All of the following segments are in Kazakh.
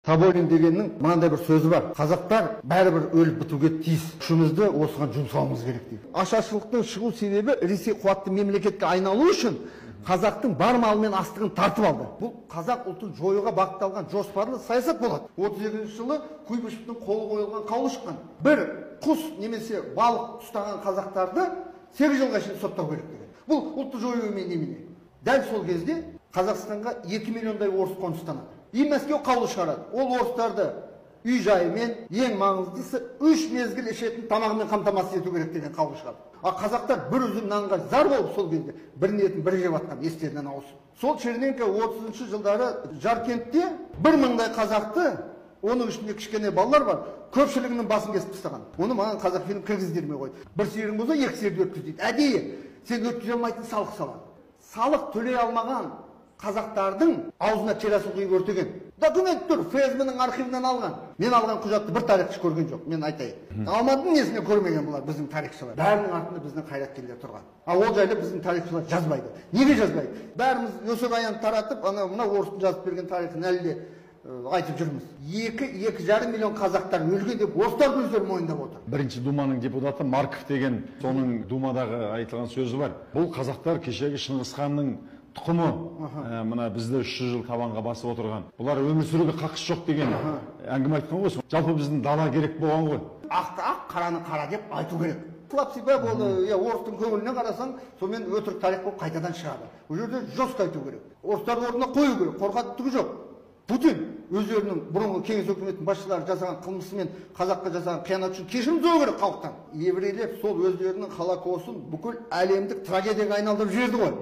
Таболин дегеннің мынандай бір сөзі бар: қазақтар бәрібір өліп бітуге тиіс, күшімізді осыған жұмсауымыз керек дейді. Ашаршылықтың шығу себебі Ресей қуатты мемлекетке айналу үшін қазақтың бар малы мен астығын тартып алды. Бұл қазақ ұлтын жоюға бағытталған жоспарлы саясат болады. 32 жылы Куйбышевтің қолы қойылған қаулы шыққан. Бір құс немесе балық ұстаған қазақтарды 8 жылға шейін соттау керек деген. Бұл ұлтты жою немене? Дәл сол кезде Қазақстанға 2 миллиондай орыс қоныстанады. И Мәскеу қаулы шығарады. Ол орыстарды үй жайымен, ең маңыздысы 3 мезгіл ішетін тамағымен қамтамасыз ету керек деген қаулы шығарды. А қазақтар бір үзім нанға зар болып сол кезде бірінің етін бірі жеп жатқан, естерінен ауысып. Сол Черненко 30 жылдары Жаркентте 1000-дай қазақты, оның ішінде кішкене балалар бар, көпшілігінің басын кесіп тастаған. Оны маған Қазақфильм кіргіздірмей қойды. Бір сиырың болса, 2 сиырды өткіз дейді. Әдейі сен өткізе алмайтын салық салады. Салық төлей алмаған қазақтардың аузына керосин құйып өртеген. Документ тұр, ФСБ-ның архивінен алған. Мен алған құжатты бір тарихшы көрген жоқ, мен айтайын. Алматының несіне көрмеген бұлар, біздің тарихшылар. Бәрінің артында біздің қайраткерлер тұрған. Ал ол жайлы біздің тарихшылар жазбайды. Неге жазбайды? Бәріміз өсек аян таратып, ана мына орыстың жазып берген тарихын әлі де айтып жүрміз. 2-2,5 миллион қазақтар өлген деп орыстардың өздері мойындап отыр. Бірінші Думаның депутаты Марков деген, соның Думадағы айтылған сөзі бар. Бұл қазақтар кешегі Шыңғыс ханның тұқымы, мына бізді 300 жыл табанға басып отырған. Бұлар өмір сүруге қақысы жоқ деген әңгіме айтқан ғой. Жалпы біздің дала керек болған ғой. Ақты ақ, қараны қара деп айту керек. Сылап-сипап ол, орыстың көңіліне қарасаң, сонымен өтірік тарих болып қайтадан шығады. Ол жерде жестко айту керек. Орыстардың орнына қою керек, қорқатын түгі жоқ. Путин өздерінің бұрынғы кеңес өкіметінің басшылары жасаған қылмысы мен қазаққа жасаған қиянат үшін кешірім сұрау керек халықтан. Еврейлер сол өздерінің Холокостын бүкіл әлемдік трагедияға айналдырып жіберді ғой.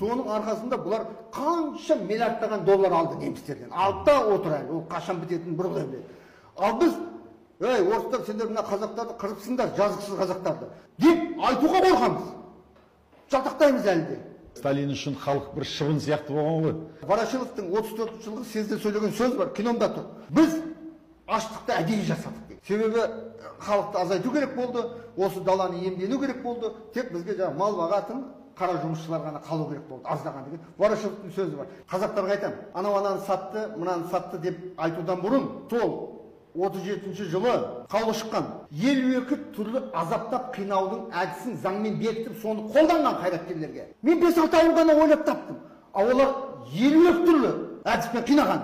Соның арқасында бұлар қанша миллиардтаған доллар алды немістерден. Алды да отыр әлі, ол қашан бітетінін бір Құдай біледі. Ал біз, ей, орыстар, сендер мына қазақтарды қырыпсыңдар, жазықсыз қазақтарды деп айтуға қорқамыз. Жалтақтаймыз әлі де. Сталин үшін халық бір шыбын сияқты болған ғой. Ворошиловтың 34 жылғы съезде сөйлеген сөз бар, киномда тұр. Біз аштықты әдейі жасадық дейді. Себебі халықты азайту керек болды, осы даланы иемдену керек болды, тек бізге жаңа мал бағатын қара жұмысшылар ғана қалу керек болды, аздаған деген Ворошиловтың сөзі бар. Қазақтарға айтамын, анау ананы сатты, мынаны сатты деп айтудан бұрын сол 37 жылы қаулы шыққан 52 түрлі азаптап қинаудың әдісін заңмен бекітіп, соны қолданған қайраткерлерге. Мен 5-6 айын ғана ойлап таптым, ал олар 52 түрлі әдіспен қинаған.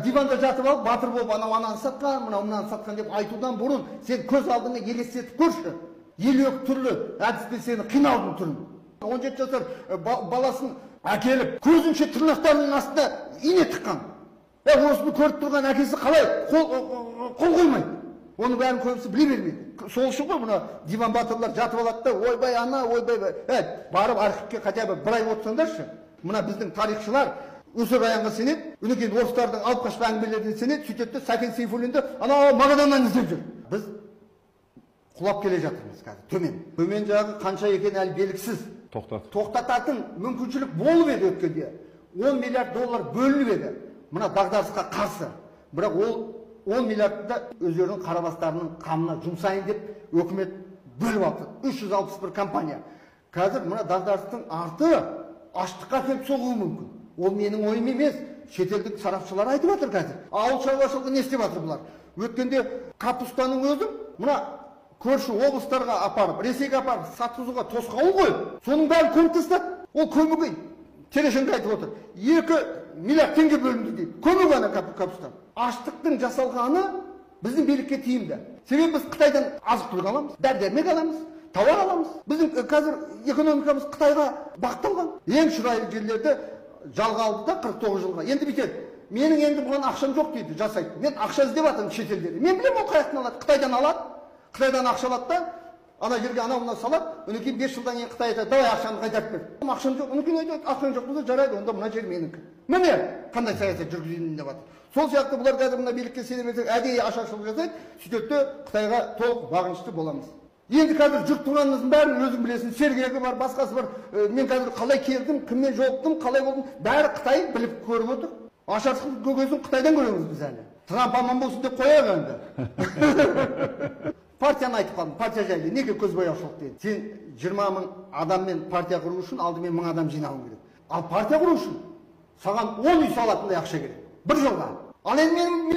Диванда жатып алып, батыр болып анау ананы сатқан, мынау мынаны сатқан деп айтудан бұрын сен көз алдыңа елестетіп көрші. 52 түрлі әдіспен сені қинаудың түрін. 17 жасар баласын әкеліп, көзінше тырнақтарының астына ине тыққан. Осыны көріп тұрған әкесі қалай қол қоймайды? Оның бәрін көбісі біле бермейді. Сол үшін ғой мына диван батырлар жатып алады да, ойбай ана, ойбай. Барып архивке хотя бы бір ай отырсаңдаршы. Мына біздің тарихшылар өсек аяңға сенеді, одан кейін орыстардың алып қашпа әңгімелеріне сенеді, сөйтеді де Сәкен Сейфуллинді анау Магаданнан іздеп жүр. Біз құлап келе жатырмыз қазір, төмен. Төмен жағы қанша екені әлі белгісіз. Тоқтататын мүмкіншілік болып еді өткенде. 10 миллиард доллар бөлініп еді. Мына дағдарысқа қарсы. Бірақ ол 10 миллиардты да өздерінің қара бастарының қамына жұмсайын деп өкімет бөліп алды. 361 компания. Қазір мына дағдарыстың арты аштыққа әкеліп соғуы мүмкін. Ол менің ойым емес, шетелдік сарапшылар айтып жатыр қазір. Ауыл шаруашылығы не істеп жатыр бұлар? Өткенде капустаның өзін мына көрші облыстарға апарып, Ресейге апарып сатқызуға тосқауыл қойып, соның бәрін көміп тастады. Ол көмуге Терешенко айтып отыр. 2 миллиард теңге бөлінді дейді. Көму ғана капуста. Аштықтың жасалғаны біздің билікке тиімді. Себебі біз Қытайдан азық-түлік аламыз, дәрі-дәрмек аламыз, тауар аламыз. Біздің қазір экономикамыз Қытайға бағытталған. Ең шұрайлы жерлерді жалға алды да 49 жылға. Енді бүйтеді. Менің енді бұған ақшам жоқ дейді, жасайды. Мен ақша іздеп жатырмын шетелдерде. Мен білемін ол қаяқтан алады? Қытайдан алады. Қытайдан ақша алады да, ана жерге анау мынау салады, одан кейін 5 жылдан кейін Қытай айтады, давай ақшаны қайтарып бер. Ақшам жоқ, одан кейін айтады, ақшаң жоқ болса жарайды, онда мына жер менікі. Міне қандай саясат жүргізейін деп жатыр. Сол сияқты бұлар қазір мына билікке сене берсек, әдейі ашаршылық жасайды, сөйтеді де Қытайға толық бағынышты боламыз. Енді қазір жүріп тұрғанымыздың бәрін өзің білесің, Сергегі бар, басқасы бар. Мен қазір қалай келдім, кіммен жолықтым, қалай болдым, бәрі Қытай біліп көріп отыр. Ашаршылық көкесін Қытайдан көреміз біз әлі. Трамп аман болсын деп қояйық енді. Партияны айтып қалдым, партия жайлы неге көзбояушылық дейді. Сен 20 мың адаммен партия құру үшін алдымен 1000 адам жинауың керек. Ал партия құру үшін саған 10 үй салатындай ақша керек. Бір жылға. Ал енді менің